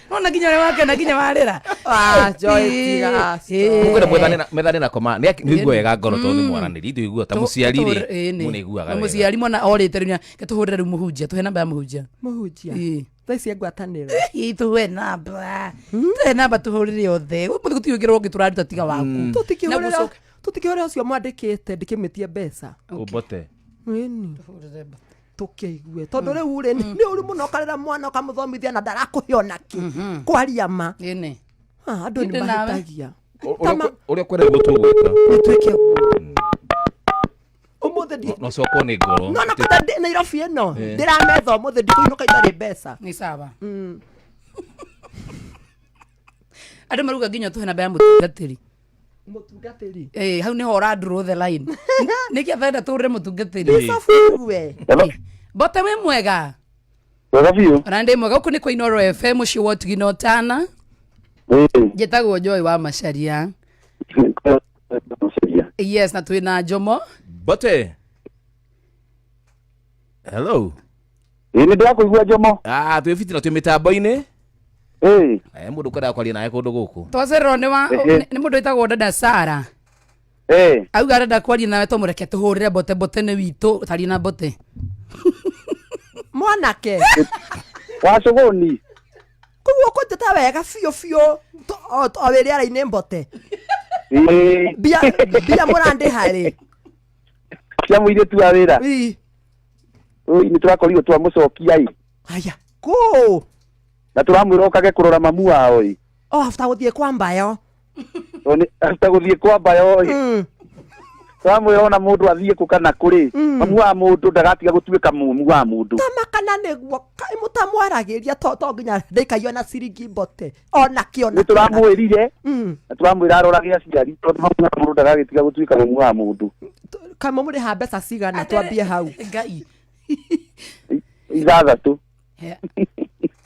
Nona nginya ũrĩa wakena nginya warĩra. Ah, Joy, tiga. Mũkwenda mwethane na koma nĩ nĩ wega ngoro tondũ nĩ mwaranĩri ndũigua ta mũciari rĩ mũndũ nĩaiguaga wega. Mũciari mwana orĩte rĩu ke tũhũrĩre rĩu mũhunjia tũhe namba ya mũhunjia. Mũhunjia. Ĩĩ. Thaa ici ngwatanĩro. Ĩĩ, tũhe namba. Tũhe namba tũhũrĩre othe. Ũmũthĩ gũtirĩ ũngĩ ũngĩ tũraruta tiga waku. Na Tũtikĩhũrĩra gũcoka- tũtikĩhũrĩra ũcio mwandĩkĩte ndĩkĩmĩtie mbeca. Ũmbote. Ĩni. Tũkĩigue tondũ rĩu rĩ nĩ ũru mũno ũkarera mwana ũkamũthomithia na ndarakũhe ona kĩ. Kwaria ma. Ĩni. Ah, andũ nĩ Inde nawe. mahĩtagia. Ũrĩa ũkwenda nĩguo tũgwĩka. Nĩtwĩke ũmũthĩ ndi No cokwo nĩ ngoro. no na kwenda ndĩ Nairobi ĩno ndĩrametha ũmũthĩ ndikũinũka itarĩ mbeca. Nĩ sawa. Andũ maruga nginya tũhe namba ya mũtungatĩri. Mũtungatĩri. Eh, hau niho ũra draw the line. Nĩkĩ atenda tũhũrĩre mũtungatĩri? Bishop we. Hello. Mbote wĩ mwega? Wega biũ. Ona ndĩ mwega gũkũ nĩ kwa Inooro FM mũciĩ wa ũtugi na ũtana. Ĩĩ. Njĩtagwo Joy wa Macharia. Yes, na twĩ na Njomo. Mbote. Hello. Ĩĩ nĩ ndĩrakũigua Njomo. Ah, twĩ fitina twĩ mĩtambo-inĩ. Ĩĩ. Mũndũ ũkwendaga kwaria nawe kũndũ gũkũ. Twacererwo nĩ wa nĩ mũndũ wĩtagwo Dada Sara. Ĩĩ. Auga arenda kwaria nawe tũmũreke tũhũrĩre mbote mbote nĩ witũ taria na mbote. Mwanake. Wa cũgũni. Koguo ũkũnjĩta wega biũ biũ o wĩ rĩera-inĩ mbote. Ĩĩ. Mbia mbia mũrandĩha rĩ. Cia mũirĩtu wa wĩra. Ii. Ũi nĩ tũrakorirwo twamũcokia ĩ. Aya. Kũ. Na tũramwĩra okage kũrora mamu wao ĩ. O after gũthiĩ kwa mbayo. Tondũ nĩ after gũthiĩ kwa mbayo ĩ. Tũramwĩra ona mũndũ athiĩ kũ kana kũrĩ. Mamu wa mũndũ ndagatiga gũtuĩka mamu wa mũndũ. Tama kana nĩguo kaĩ mũtamwaragĩria to nginya ndĩkaiywo na ciringi mbote. Ona kĩ ona Nĩ tũramwĩrire. Na tũramwĩra arorage aciari tondũ mamu wa mũndũ ndagagĩtiga gũtuĩka mamu wa mũndũ. Kamwe mũrĩha mbeca cigana twambie hau. Ngai. 6.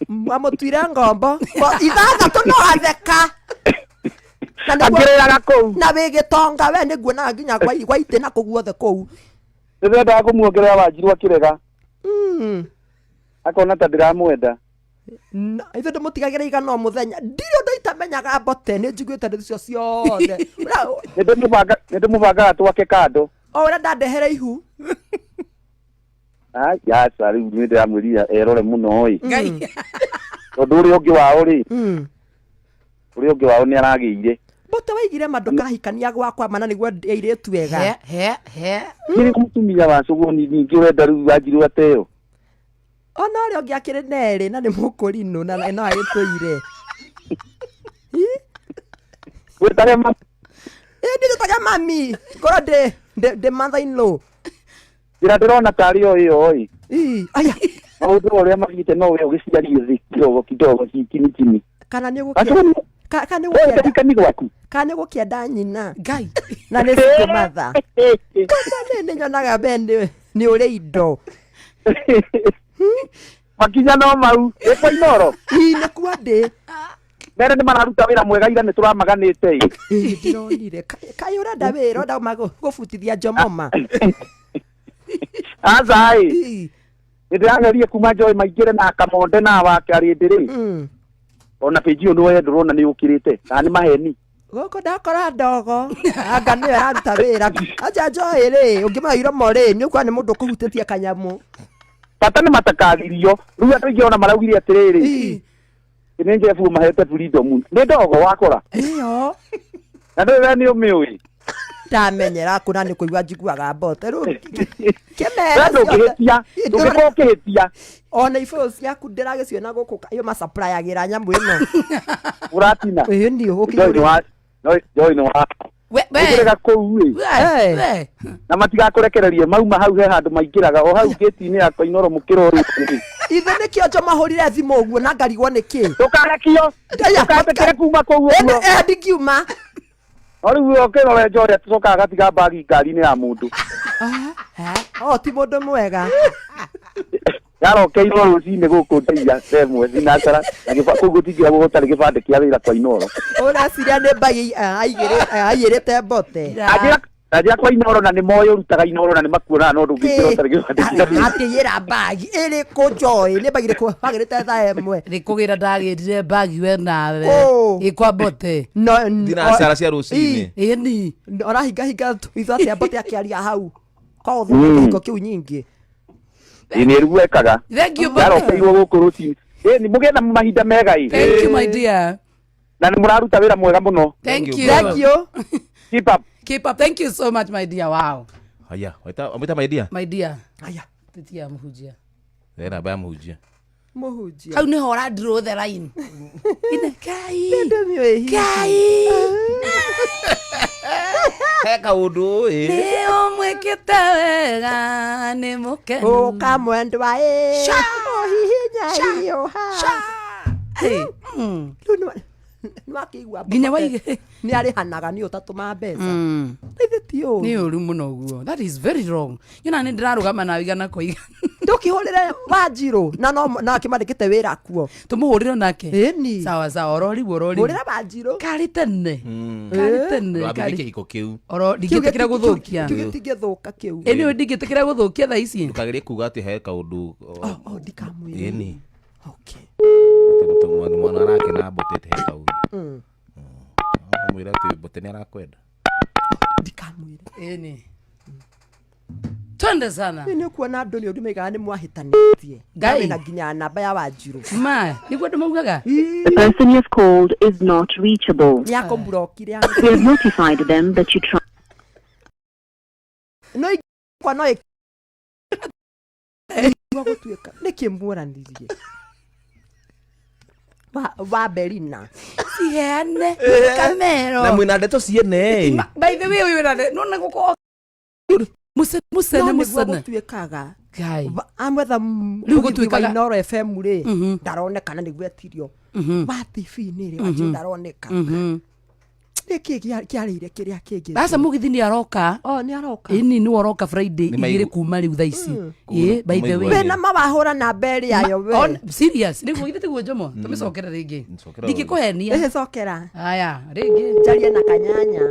Mwamũtuire ngombo. 6 no atheka. Na nĩguo- Akĩrĩraga kũu. Na wĩ gĩtonga we nĩnguonaga nginya gwa itĩ na kũu guothe kũu. Nĩndĩrendaga kũmuongerera Wanjirũ akĩrega. Akona ta ndĩramwenda. Ithuĩ ndĩmũtigagĩra igana o mũthenya. Ndirĩ ũndũ itamenyaga mbote nĩ njiguĩte ndeto icio ciothe. Nĩndĩmũbangaga twake kando. O ũrĩa ndandehere ihu. Ai, aca rĩu nĩ ndĩramwĩrire erore mũno ĩ. Ngai. Tondũ ũrĩa ũngĩ wao rĩ, ũrĩa ũngĩ wao nĩ aragĩire. Mbote waigire ma ndũkahikania gwakwa mana nĩguo airĩtu ega. He he he. Nĩ mũtumia wa cũgũni ningĩ ũrenda rĩu Wanjirũ ateo. Ona ũrĩa ũngĩ akĩrĩ na erĩ na nĩ mũkũrinũ na no agĩtũire. Wĩtare ma. Ĩ ndĩtaga mami ngorwo ndĩ ndĩ mother in law. Njĩra ndĩrona tarĩ o ĩyo ĩ. Ĩ, aya. Maũndũ ũrĩa mathiĩte no we ũgĩciarie thĩ kidogo kidogo chini chini. Kana nĩ Acio ũgũkĩenda nĩ kana nĩ wewe ũgũkĩenda kani gwaku. kana nĩ ũgũkĩenda nyina Ngai. Na nĩ single mother. Kana nĩ nyonaga be nĩ ũrĩ indo. Makinya no mau ĩ kwa Inoro. Ĩ, nĩkuo ndĩ. Mere nĩ mararuta wĩra mwega ira nĩ tũramaganĩte ĩ. Ĩ, ndĩronire. Kaĩ ũrenda wĩra ũrenda gũbutithia njomoma? Aca ĩ. Ĩ. Nĩ ndĩrageria kuma Joy maingĩre na Kamonde na wake arĩndĩ rĩ. Ona page ĩyo nĩwe ndũrona nĩ ũkĩrĩte kana nĩ maheni. Gũkũ ndakora ndogo anga nĩyo ĩraruta wĩra. Anja Joy rĩ, ũngĩmũra iromo rĩ, nĩ ũkuona nĩ mũndũ ũkũhutĩtie kanyamũ. Bata nĩ matakagirio rĩu andũ aingĩ ona maraugire atĩrĩrĩ, nĩ Jeff mahete freedom nĩ ndogo wakora. Ĩyo. Na ndũĩ we nĩ ũmĩũĩ. Ndamenyera kũna nĩ kũigua njiguaga mbote rĩu We kĩmere. ndũngĩhĩtia, ndũngĩkorwo ũkĩhĩtia. Ona ibũyũ ciaku ndĩragĩciona gũkũ iyo macapurayagĩra nyamũ ĩno. Ũratina. Ĩĩ niĩ Joy nĩ ũkĩũrĩ. wa Joy nĩ wa We we. ũkĩrega kũu ĩ. We we. Na matigakũrekererie mauma hau he handũ maingĩraga o hau gĩti-inĩ ya Koinoro mũkĩra ũyũ ũngĩ. Ithe nĩkĩo njo mahũrire thimũ ũguo na ngarigwo nĩkĩ. Ndũkarekio. Aya, Ndũketĩkĩre kuma kũu ũguo. Ĩ, ndingiuma. No rĩu ũkĩrora Joy atũcokaga agatiga mbagi ngari-inĩ ya mũndũ. O ti mũndũ mwega. Yarokeirwo rũcinĩ gũkũ ndeia themwe thinacara na kũu gũtingĩra gũtarĩ gĩbandĩ kĩa wĩra kwa Inoro. Ũreciria nĩ mbagi aigĩrĩte mbote. Anjĩra kwa Inoro na nĩ moĩ ũrutaga Inoro na nĩ makuonaga no ndũngĩingĩra ũtarĩ gĩbandĩ kĩa wĩra. Akĩiyĩra mbagi ĩrĩkũ Joy? Nĩ mbagi ĩrĩkũ wagĩrĩte thaa ĩmwe? Nĩ kũgĩra ndagĩrire mbagi we nawe. Kũ? Ĩ kwa mbote. No, Thinacara cia rũcinĩ. Ĩni. Ũrahingahinga itho atĩa mbote akĩaria hau? Korwo thũkia kĩhiko kĩu nyingĩ. Ĩ nĩ rĩu ekaga. Thank you mbote. Yarokeirwo gũkũ rũcinĩ. Ĩ nĩ mũgĩe na mahinda mega ĩ. Thank you my dear. Na nĩ mũraruta wĩra mwega mũno. Thank you. Thank you. Keep up. Keep up. Thank you so much my dear. Wow. Haya, wamwita my dear. My dear. Aya, Titia mũhunjia. He namba ya mũhunjia. mũhunjia. Hau nĩho ũra draw the line. Ine Ngai. Ndĩmĩũĩ hihi. Ngai. He kaũndũ ĩ. Nĩ ũmwĩkĩte wega nĩ mũkenu. Ũka mwendwa ĩ. Ũhihinya hiũha. Hey. Rĩu nĩwakĩigua Nginya waige. Nĩ arĩhanaga nĩ ũtatũma mbeca. Ithe ti ũru. Nĩ ũru mũno ũguo. That is very wrong. Yona nĩ ndĩrarũgama nawe igana kwa igana. Ndũkĩhũrĩre Wanjirũ na no na akĩmandĩkĩte wĩra kuo. Tũmũhũrĩre nake. Ĩni. Sawa sawa ororiu ororiu. Hũrĩra Wanjirũ. Karĩ tene. Karĩ tene. Ndwambĩrĩrie Karĩ. kĩhiko kĩu. Oro ndingĩtĩkĩra gũthũkia. Kĩu gĩtingĩthũka kĩu. Ĩ nĩũĩ ndingĩtĩkĩra gũthũkia thaa ici. Ndũkagerie kuga atĩ he kaũndũ. Oh, ndikamwĩra. Ĩni. Okay. Atĩ mwana arakena mbote atĩ he kaũndũ. Mwĩra atĩ mbote nĩ arakwenda. Ndikamwĩra. Ĩni. Twende sana. Nĩ ũkuona andũ nĩ ũndũ maigaga nĩ mwahĩtanĩtie. Ngai. Na nginya namba ya Wanjirũ. Ma, nĩguo andũ maugaga. The person you've called is not reachable. Nĩ akũmburokire. We have notified them that you tried. No ingĩkwa no ĩgua gũtuĩka nĩkĩ muoranirie wa Berina. Ciheane. Kamero. Na mwĩna ndeto ciene ĩ. By the way, ũyũ wĩna nona gũkũ Mũcene No nĩguo mũcene. gũtuĩkaga. Ngai. Amwetha Rĩu mũgithi wa gũtuĩkaga- Inoro FM rĩ ndaroneka na nĩguo etirio wa TV-inĩ rĩ Wanjirũ ndaroneka. Nĩkĩ kĩarĩire kĩrĩa kĩngĩ? Aca mũgithi nĩ aroka. Oh, nĩ aroka. Ĩni nĩ aroka Friday Nĩ igĩrĩ maigu- kuma rĩu thaa ici. Ĩ, by the way. Wĩna mawahũra namba ĩrĩa yo we. Serious. Nĩguo githĩ tiguo Njomo? Tũmĩcokere rĩngĩ. Ncokera Ndingĩkũhenia. Ĩhĩ cokera. Haya, rĩngĩ. Njarie na kanyanya.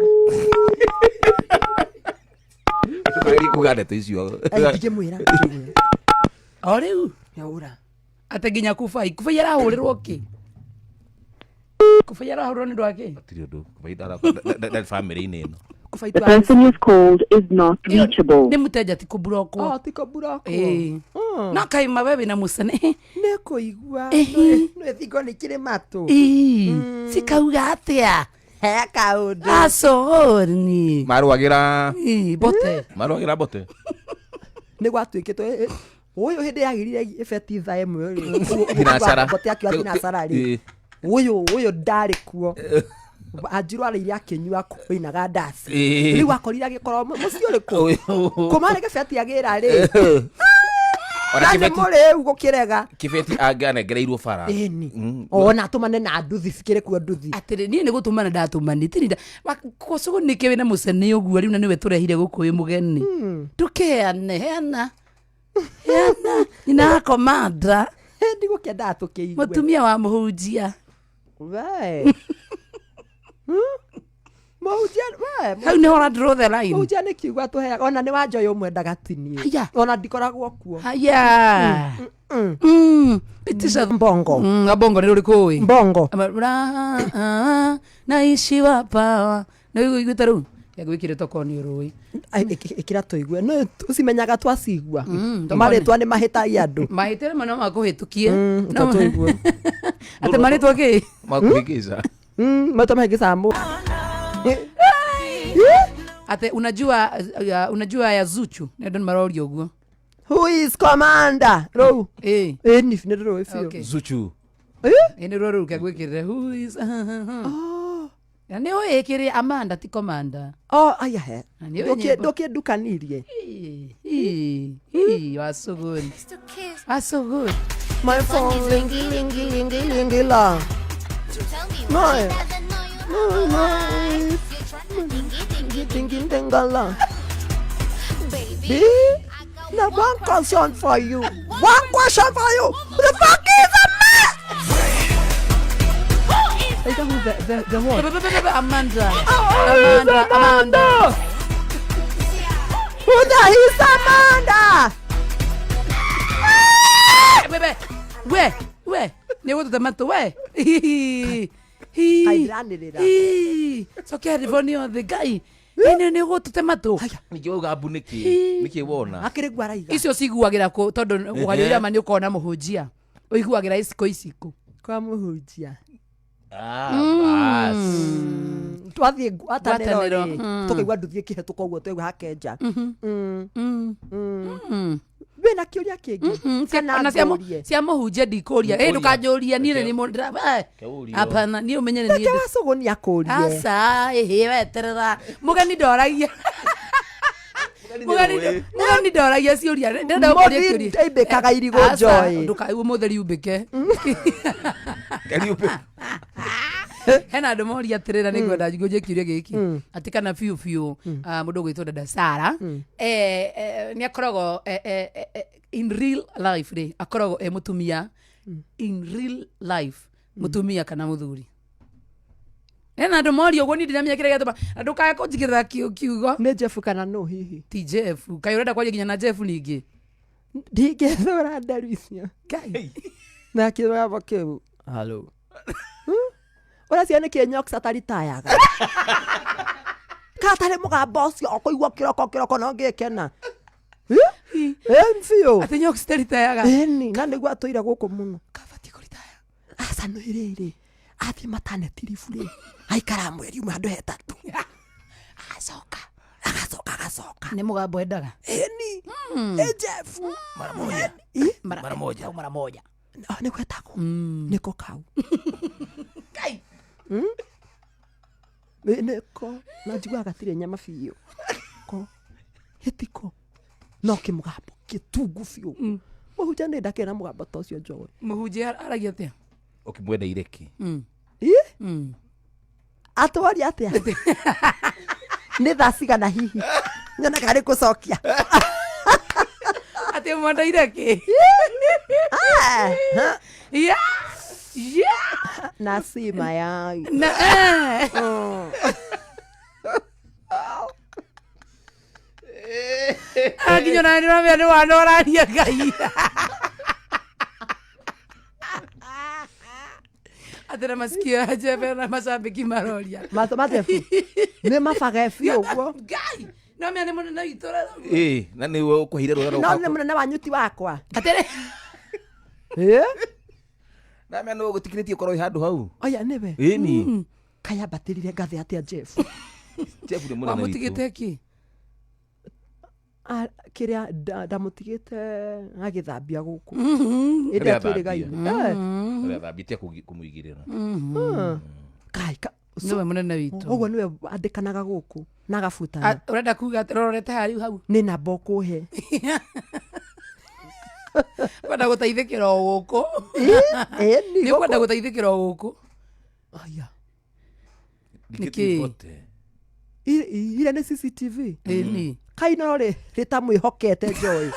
Ndũkagerie kuga ndeto icio. Ndingĩmwĩra. Ndingĩmwĩra. O rĩu. Yaura. Atĩ nginya kubai. Kubai arahũrĩrwo kĩ? Kubai arahũrĩrwo nĩ ũndũ wa kĩ? Gũtirĩ ũndũ. Kubai ndarĩ bamĩrĩ-inĩ ĩno. Kubai The person you've called is not reachable. Nĩ mũteja ti kũburokwo. Oh, ti kũburokwo. Ĩĩ. No kaima we wĩna mũcene. Nĩ kũigua. Ĩhĩ. Nĩ thingo nĩ kĩrĩ matũ. Ĩĩ. Cikauga atĩa? He kaũndũ. Acohoni. Marũagĩra Ĩĩ, mbote. marũagĩra mbote. Nĩ gwatuĩkĩtwo ũyũ hĩndĩ yagĩrire ĩbeti thaa ĩmwe rĩ. Thinacara. Mbote akiuga thinacara rĩ. Ĩĩ. Ũyũ ũyũ ndarĩ kuo. Anjirũ arĩire akĩnyua kũinaga ndaci. Ĩĩ. Rĩu akorire agĩkorwo mũciĩ ũrĩkũ? Kũma rĩ gĩbeti agĩra rĩ. Ona Na nĩ kĩbeti mũrĩu gũkĩrega. kĩbeti angĩanengereirwo bara. Ĩni. Ona atũmane na nduthi cikĩrĩ kuo nduthi. Atĩrĩ, niĩ nĩ gũtũmana ndatũmani tiri kũcũgũ nĩkĩ wĩna mũcene ũguo rĩu na nĩwe tũrehire gũkũ wĩ mũgeni ndũkeane heana heana nyina wa komanda. Ndigũkĩendaga tũkĩigue. Mũtumia wa mũhunjia. We. Mũhunjia we. Hau nĩho ũra draw the line. Mũhunjia nĩ kiugo atũheaga ona nĩ wanjoya ũmwe ndagatinie. Haya. Ona ndikoragwo kuo. Haya. Pitisha. Mbongo. Abongo nĩ rũrĩkũ ũĩ? Mbongo. Ama- naishiwa pawa nĩ ũiguĩte rĩu yagwĩkire tokorwo nĩ ũrũĩ. Ai, ĩkĩra tũigue no ũcimenyaga twacigua. Tokone. Marĩtwa nĩ mahĩtagia andũ. Mahĩtĩre ma no makũhĩtũkie. Reke tũigue. Atĩ marĩtwa kĩ? Makũhĩngĩca. Marĩtwa mahĩngĩcaga mũ. Atĩ unajua ya Zuchu nĩ andũ nĩ maroria ũguo. Who is commander rũu? Ĩĩ. Ĩni nĩ ndĩrũĩ biũ. Okay. Zuchu. Ĩ nĩ ruo rũu kegwĩkĩrĩre who is na nĩ ũĩ kĩrĩ Amanda ti commander. Oh, aya he. Na nĩ ũĩ nyĩmbo. Ndũkĩndukanirie. Ĩ, wasuguri wasuguri. My phone ringi ringi ringi ringi la. No. No, no. Dingi dingala. Baby, now one question for you. One question for you. Who the fuck is a man? Who the one? Amanda. Oh, Amanda, Amanda. Who the is Amanda? We, we, we, nĩ gũtũte matũ we. Kairanĩrĩra. Cokia riboni yothe ngai ĩnĩ nĩ gũtũte matũ. Ningĩ wauga mbu nĩkĩ? Nĩkĩ wona? Akĩrĩ guo araiga. Icio ciguagĩra kũ tondũ ũgaria ma nĩ ũkorwo na mũhunjia ũiguagĩra iciko iciko. Kwa mũhunjia. Ah, bas. Twathiĩ ngwatanĩro Ngwatanĩro, rĩ tũkaigua nduthi ĩkĩhetũka ũguo twaigua hakenja. Wĩna kĩũria kĩngĩ kana Ona ngũrie? cia mũhunjia ndikũria ĩ ndũkanjũria niĩ nĩ nĩ Kĩũrio. hapana niĩ ũmenye nĩ Reke niĩ wacũgũni akũrie. aca ĩhĩ weterera mũgeni ndoragia. Mũgeni mũgeni ndoragia ciũria ndĩrenda gũkũria Mũthi kĩũria. ndaimbĩkaga irigũ Aca, njoĩ. ũmũthĩ riumbĩke. Kariumbĩ. Hena andũ moria atĩrĩ na nĩngwenda ngũnjie kĩũria gĩkĩ atĩ kana biũ biũ mũndũ ũgwĩtwo dada Sara nĩ akoragwo in real life rĩ akoragwo e mũtumia in real life mũtumia kana mũthuri. Hena andũ moria ũguo niĩ ndiramenya kĩrĩa gĩatũma na ndũkae kũnjigĩrĩra kiugo. Nĩ Jeff kana nũ hihi? Ti Jeff kaĩ ũrenda kwaria nginya na Jeff ningĩ? Ndingĩthũra nderu icio. Ngai. Na kĩrabo kĩu. Hello. Ũracia nĩkĩ Nyox ataritayaga? Katarĩ mũgambo ũcio ũkũigua kĩroko kĩroko no ngĩkena. Ĩ biũ. Atĩ Nyox taritayaga? Ĩni, na nĩguo atũire gũkũ mũno. Kabatiĩ kũritaya. Aca nĩ rĩrĩ athiĩ mataneti ribu rĩ aikara mweri ũmwe handũ hetatũ Acoka. Agacoka agacoka. Nĩ mũgambo endaga. Ĩni ĩ Jeff. Mara moja. Ĩ? Mara moja. Mara moja. Ah, nĩko etagwo nĩko kau. Ngai. Ĩ, nĩko na njiguaga gatirĩ nyama biũ ko gĩtiko no kĩmũgambo gĩtungu biũ mũhunjia nĩ ndakĩrĩ na mũgambo ta ũcio njoe. Mũhunjia aragia atĩa? Ũkĩmwendeire kĩ? Ĩ? Atwaria atĩa nĩ thaa cigana hihi nyonaga arĩ kũcokia. Atĩ mwendeire kĩ? Ah, ha, Yeah. Yeah. na si mayai. Na nginya ona nĩ ũramenya nĩ wana ũraria ngai atĩ na masikio ya jebe na macambĩki maroria. Matũ ma Jeff nĩ mabage biũ ũguo. Ngai no menya nĩ mũnene witũ. Ĩ, na nĩwe ũkũheire rũtha No rũka. nĩ mũnene wa nyuti wakwa. Atĩrĩ. Ĩ? Na menya nĩwe ũgũtikĩrĩtie ũkorwo wĩ handũ hau. Oya nĩwe. Ĩni. Kayambatĩrire ngathĩ atĩa Jeff? Jeff nĩ mũnene witũ. Wamũtigĩte kĩ? Ah, kĩrĩa ndamũtigĩte agĩthambia gũkũ ĩndĩ Kĩrĩa atwĩrĩ athambia. gainĩ. Ũrĩa athambĩtie kũmũigĩrĩra. Kai Nĩwe mũnene witũ. Ũguo nĩwe andĩkanaga gũkũ na agabutana. Ũrenda kuga atĩ rorete harĩa hau? Nĩ namba ũkũhe. Kwenda gũteithĩkĩra o gũkũ. Ĩni. Nĩ ũkwenda gũteithĩkĩra o gũkũ. Aya. Nĩkĩ? Mbote. Ira nĩ CCTV. Ĩni. Kainoro rĩ rĩtamwĩhokete Joy.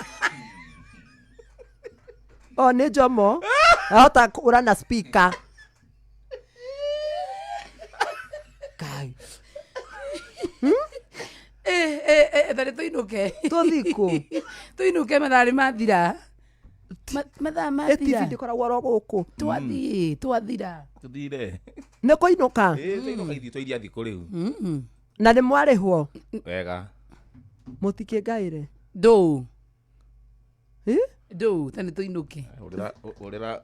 O nĩ Jomo. Ahota kũra na speaker. Kai. Tharĩ tũinũke. Tũthiĩ kũ? Tũinũke mathaa nĩ mathira. Mathaa Ĩ TV mathira. ndĩkoragwo oro gũkũ. Twathiĩ, twathira. Tũthire. Nĩ kũinũka. Ĩ, tũinũka ithuĩ twairia thikũ rĩu. Na nĩ mwarĩhwo. Wega. Mũtikĩngaĩre. Ndũ. Ĩ? Ndũ, ta nĩ tũinũke. Ũrĩra ũrĩra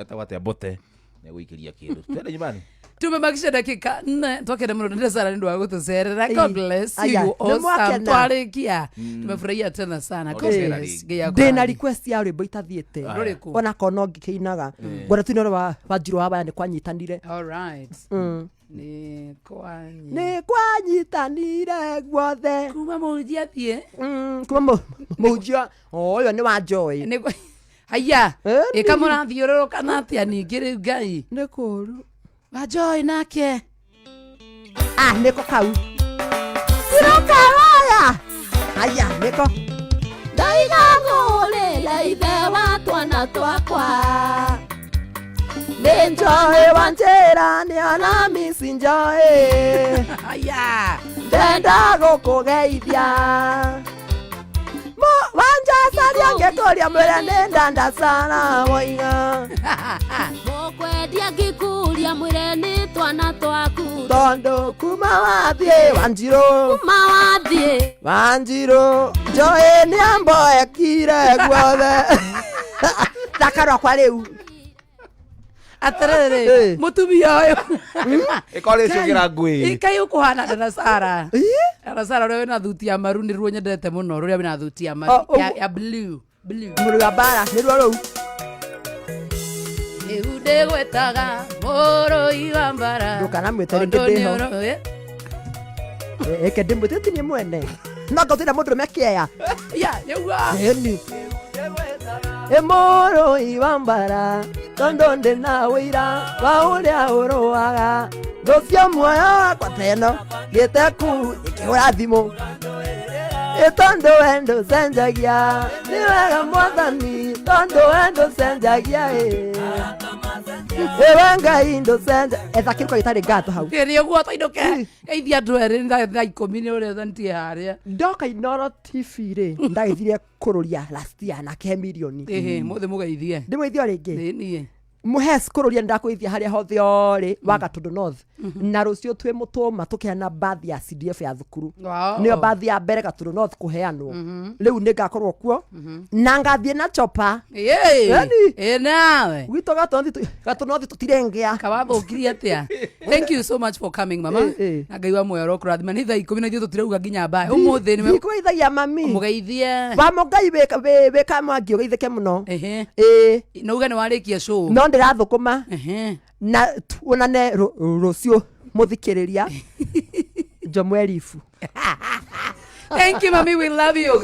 etagwo atĩa Mbote nĩegũikĩria kĩndũ. Twende nyumbani. Tumebakisha dakika 4. Twakena muno nende sana nĩ ũndũ wa gũtũcerera. God bless you. Aya, You awesome. nĩmwakena. Twarĩkia. Tumefurahia tena sana. God Ongera bless. rĩngĩ. Ngai Ndĩna akũrathime. request ya rwĩmbo itathiĩte. Rũrĩkũ? Ona korwo no ngĩkĩinaga. Ngwenda tuine ũrĩa wa Njirũ wa Waya nĩ kwanyitanire. All right. Nĩ kwanyi. Nĩ kwanyitanire guothe. Kuma mũhunjia athiĩ. Kuma mũhunjia ũyũ nĩ wa Joy. Nĩ kwa- Haiya. Ĩni. Ĩka mũrathiũrũrũkana atĩa ningĩ rĩu Ngai. Nĩ kũũru. Wa Joy nake. Ah, nĩko kau. Tirokaraya. Aya, nĩko. Ndaiga ngũrĩre ithe wa twana twakwa. Nĩ Joy wa njĩra nĩ Alhamisi Joy. Haiya. Ndenda gũkũgeithia. Wanja caria ngĩkũria mwĩre nĩ ndanda sana woiga. Mũkwendia ngĩkũria mwĩre nĩ twana twaku. Tondũ kuma wathiĩ Wanjirũ. Kuma wathiĩ. Wanjirũ Joy nĩ amboekire guothe. Thaka rwakwa rĩu. Atĩrĩrĩ, mũtumia ũyũ. Ĩkorwo ĩcũgĩra ngũĩ. Kaĩ ũkũhana Dada Sara. Dada Sara ũrĩa wĩna thuti ya maru nĩruo nyendete mũno, rũrĩa wĩna thuti ya maru Oh, ya blue, blue. Mũrũ wa mbara nĩruo rũu. Rĩu ndĩgwĩtaga mũrũi wa mbara. Ndũkanamwĩte rĩngĩ Tondũ ndĩho. nĩ ũrũĩ. Ĩke ndĩmwĩte ti niĩ mwene. No ngotire mũndũrũme kĩeya. Ya, nĩguo. Ĩni. Ĩ mũrũi wa mbara tondũ ndĩ na ũira wa ũrĩa ũrũaga thũ cia muoyo wakwa teno ngĩte ku ĩkĩhũra thimũ. Ĩ tondũ we ndũcenjagia nĩ wega mwathani tondũ we ndũcenjagia ĩ. Ĩ we Ngai ndũcenja. Etha kĩruka gĩtarĩ ngatho hau. Ĩ nĩguo tũinũke. Geithia andũ erĩ thaa 10 nĩ ũrĩa ntie harĩa. Ndoka Inoro TV rĩ ndagĩthire kũrũria last year na akĩhe mirioni. Ĩhĩ, mũthĩ mũgeithie. Ndĩmũgeithie o rĩngĩ. Ĩ niĩ. Mũhes kũrũria ndakũgeithia harĩa hothe ũrĩ wa Gatũndũ North. Na rũciũ twĩ mũtũma tũkĩheana bathi ya CDF ya thukuru. Wow. Nĩyo bathi ya mbere Gatũndũ North kũheanwo. Rĩu nĩ ngakorwo kuo. Na ngathiĩ na chopa. Ĩ. Yaani. Ĩ nawe. Gwitũ Gatũndũ North tũtirengĩa. Kawathũkirie atĩa? Thank you so much for coming mama. Ĩ, ĩ. Na Ngai wa muoyo arokũrathima. Nĩ thaa 10 na ithuĩ tũtirauga nginya mbaya. Ũmũthĩ nĩwe Ndikũgeithagia mami. mũgeithie. Wa mũngai wĩ kamwangi ũgeithĩke mũno. Ehe. Ĩ. Na uge nĩ warĩkia show. No ndĩrathũkũma. Ehe. Na tuonane rũciũ mũthikĩrĩria. Njomo Elifu. Thank you, mami. We love you.